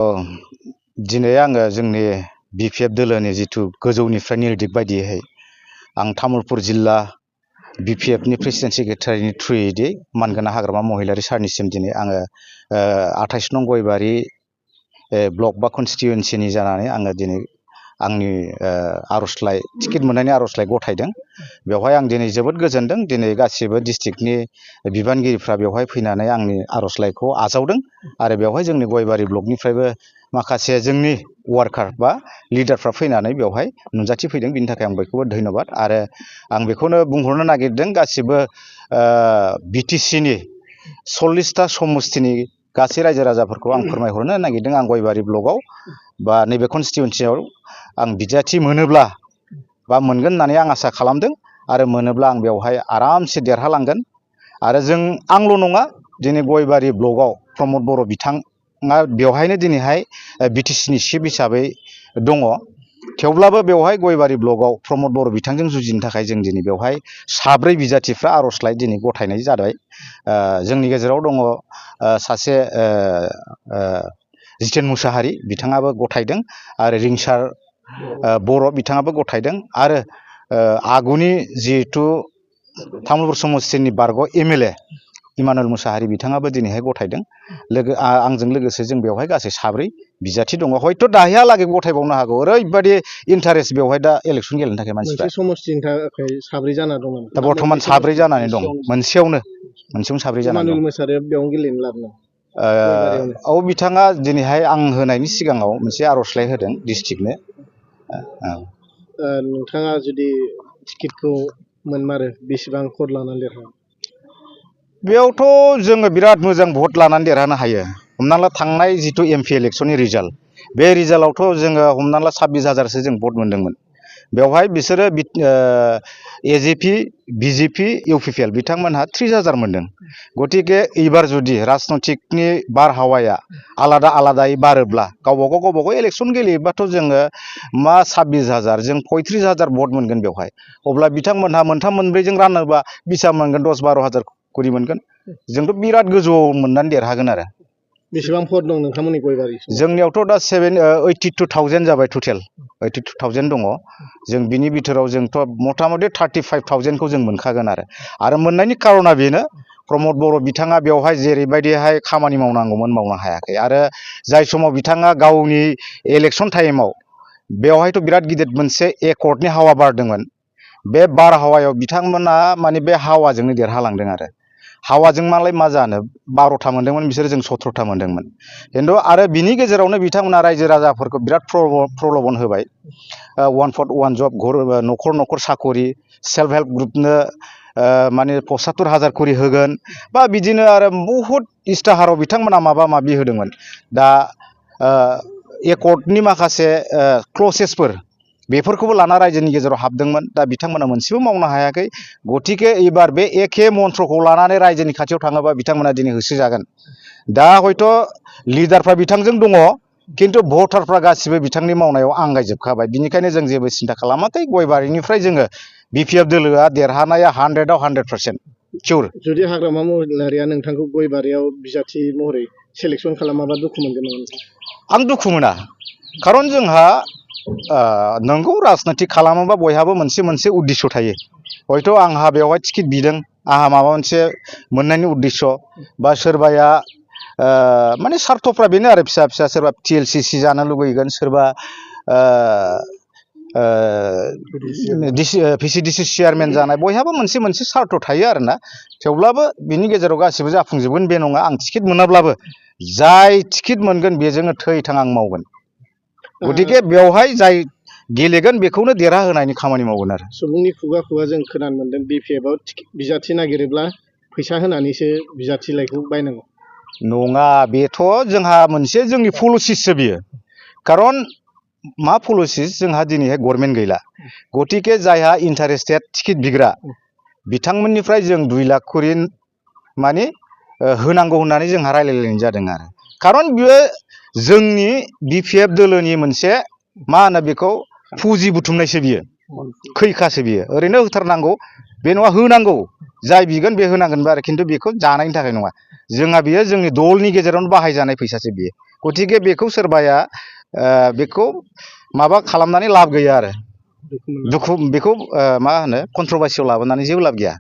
दिनै आङो जोंनि बिपिएफ दोलोनि जिथु गोजौनिफ्राय निर्देश बायदियै आं तामुलपुर जिल्ला बिपिएफनि प्रेसिडेन्ट सेक्रेटारिनि थ्रुयै मानगोनां हाग्रामा महिलारि सारनिसिम दिनै आङो 28 नं गयबारि ब्लक बा कन्स्टिटुवेन्सिनि जानानै आङो दिनै आंनि आर'जलाइ टिकेट मोननायनि आर'जलाइ गथायदों। बेवहाय आं दिनै जोबोद गोजोनदों। दिनै गासिबो डिस्ट्रिक्टनि बिबानगिरिफ्रा बेवहाय फैनानै आंनि आर'जलाइखौ आजावदों आरो बेवहाय जोंनि गयबारि ब्लकनिफ्रायबो माखासे जोंनि वार्कार बा लिडारफ्रा फैनानै बेवहाय नुजाथिफैदों। बिनि थाखाय आं बयखौबो धन्यबाद आरो आं बेखौनो बुंहरनो नागिरदों गासिबो बिटिसिनि 40टा समस्तिनि गासै रायजो राजाफोरखौ आं फोरमायहरनो नागिरदों। आं गयबारि ब्लकआव बा नैबे कन्स्टिटुवेन्सियाव आं बिजाथि मोनोब्ला बा मोनगोन होननानै आं आसा खालामदों आरो मोनोब्ला आं बेवहाय आरामसे देरहालांगोन। आरो आंल' नङा, दिनै गयबारि ब्लकआव प्रमद बर' बिथाङा बेवहायनो दिनैहाय बिटिसिनि चिफ हिसाबै दङ। थेवब्लाबो बेवहाय गयबारि ब्लकआव प्रमद बर' बिथांजों जुजिनो थाखाय जों दिनै बेवहाय 7 बिजाथिफ्रा आर'जलाइ दिनै गथायनाय जाबाय। जोंनि गेजेराव दङ सासे जितेन मुसाहारि, बिथाङाबो गथायदों आरो रिंसार बर' बिथाङाबो गथायदों आरो आगुनि जिहेथु तामुलपुर समस्तिनि बारग' एमएलए इमानुएल मुसाहारि बिथाङाबो दिनैहाय गथायदों। आंजों लोगोसे जों बेवहाय गासै 7 बिजाथि दङ। हयथ' दाहायालागै गथायबावनो हागौ। ओरैबायदि इन्टारेस्ट बेवहाय दा इलेक्सन गेलेनो थाखाय मानसिफ्रा। मोनसे समस्तिनि थाखाय 7 जाना दं। दा बर्थमान 7 जानानै दं। मोनसेयावनो 7 जानानै दं। इमानुएल मुसाहारिया बेयावनो गेलेनो लादों। बिथाङा दिनैहाय आं होनायनि सिगाङाव मोनसे आर'जलाइ होदों डिस्ट्रिक्टनो। नोंथाङा जुदि टिकेटखौ मोनमारो बेसेबां भट लानानै देरहागोन? बेयावथ' जोङो बिराद मोजां भट लानानै देरहानो हायो। हमना ला थांनाय जिथु एमपि इलेक्सननि रिजाल्ट, बे रिजाल्टआवथ' जोङो हमना ला 26,000सो जों भट मोन्दोंमोन। बेवहाय बिसोरो एजेपि, बिजेपि, इउपिपिएल बिथांमोनहा 30,000 मोन्दों। गतिके एबार जुदि राजनैतिकनि बारहावाया आलादा आलादायै बारोब्ला गावबागाव इलेक्सन गेलेयोबाथ' जोङो 26,000 जों 35,000 भट मोनगोन बेवहाय। अब्ला बिथांमोनहा मोनथाम मोनब्रैजों रानोबा बेसेबां मोनगोन? 10-12,000 करि मोनगोन। जोंथ' बिराद गोजौआव मोननानै देरहागोन आरो। बेसेबां भट दं नोंथांमोननि गयबारि? जोंनियावथ' दा 82,000 जाबाय टटेल। 82,000 दङ। जों बिनि बिथोराव जोंथ' मथा मथि 35,000खौ जों मोनखागोन आरो मोननायनि कारना बेनो, प्रमद बर' बिथाङा बेवहाय जेरैबायदिहाय खामानि मावनांगौमोन मावनो हायाखै आरो जाय समाव बिथाङा गावनि इलेक्सन टाइमाव बेवहायथ' बिराद गिदिर मोनसे एकर्डनि हावा बारदोंमोन। बे बारहावायाव बिथांमोना माने बे हावाजोंनो देरहालांदों आरो। हावाजों मालाय मा जानो, 12था मोन्दोंमोन बिसोरो, जों 17था मोन्दोंमोन। खिन्थु आरो बिनि गेजेरावनो बिथांमोना रायजो राजाफोरखौ बिराद प्रल'भन होबाय। 1 भट 1 जब, न'खर न'खर साखरि, सेल्फ हेल्प ग्रुपनो माने 75,000 करि होगोन बा बिदिनो आरो बहुद इस्ताहाराव बिथांमोना माबा माबि होदोंमोन। दा एकर्डनि माखासे क्लसेसफोर बेफोरखौबो लाना रायजोनि गेजेराव हाबदोंमोन। दा बिथांमोना मोनसेबो मावनो हायाखै। गतिके एबार बे एखे मन्त्रखौ लानानै रायजोनि खाथियाव थाङोबा बिथांमोना दिनै होसोजागोन। दा हयथ' लिडारफ्रा बिथांजों दङ, खिन्थु भटारफ्रा गासिबो बिथांनि मावनायाव आंगायजोबखाबाय। बिनिखायनो जों जेबो सिन्था खालामाखै। गयबारिनिफ्राय जोङो बिपिएफ दोलोआ देरहानाया 100आव 100% सिउर। जुदि हाग्रामा महिलारिया नोंथांखौ गयबारियाव बिजाथि महरै सेलेक्सन खालामाबा दुखु मोनगोन नामा? आं दुखु मोना। खारन जोंहा नंगौ, राजनितिक खालामोबा बयहाबो मोनसे उद्देश्य थायो। हयथ' आंहा बेवहाय टिकेट बिदों, आंहा माबा मोनसे मोननायनि उद्देश्य, बा सोरबाया माने सार्थफ्रा बेनो आरो फिसा फिसा। सोरबा TLCC जानो लुगैगोन, सोरबा VCDC चेयारमेन जानाय, बयहाबो मोनसे सार्थ थायो आरोना। थेवब्लाबो बिनि गेजेराव गासिबो जाफुंजोबगोन बे नङा। आं टिकेट मोनाब्लाबो जाय टिकेट मोनगोन बेजोंनो थै-थां आं मावगोन। गतिके बेवहाय जाय गेलेगोन बेखौनो देरहाहोनायनि खामानि मावगोन आरो। सुबुंनि खुगा जों खोनानो मोन्दों बिपिएफआव बिजाथि नागिरोब्ला फैसा होनानैसो बिजाथिलाइखौ बायनांगौ। नङा, बेथ' जोंहा मोनसे जोंनि पलिसिसो बियो। खारन मा पलिसिस? जोंहा दिनैहाय गभर्नमेन्ट गैला। गतिके जायहा इन्टारेस्टेड टिकेट बिग्रा बिथांमोननिफ्राय जों 2 लाख करि माने होनांगौ होननानै जोंहा रायलायलायनाय जादों आरो। खारन बियो जोंनि बिपिएफ दोलोनि मोनसे मा होनो बेखौ, पुजि बुथुमनायसो बियो। खैखासो बियो ओरैनो होथारनांगौ बे नङा होनांगौ जाय बिगोन बे होनांगोन आरो खिन्थु बेखौ जानायनि थाखाय नङा जोंहा बियो जोंनि दलनि गेजेरावनो बाहायजानाय फैसासो बियो गतिके बेखौ सोरबाया बेखौ माबा खालामनानै लाब गैया आरो बेखौ मा होनो कन्ट्रभार्सियाव लाबोनानै जेबो लाब गैया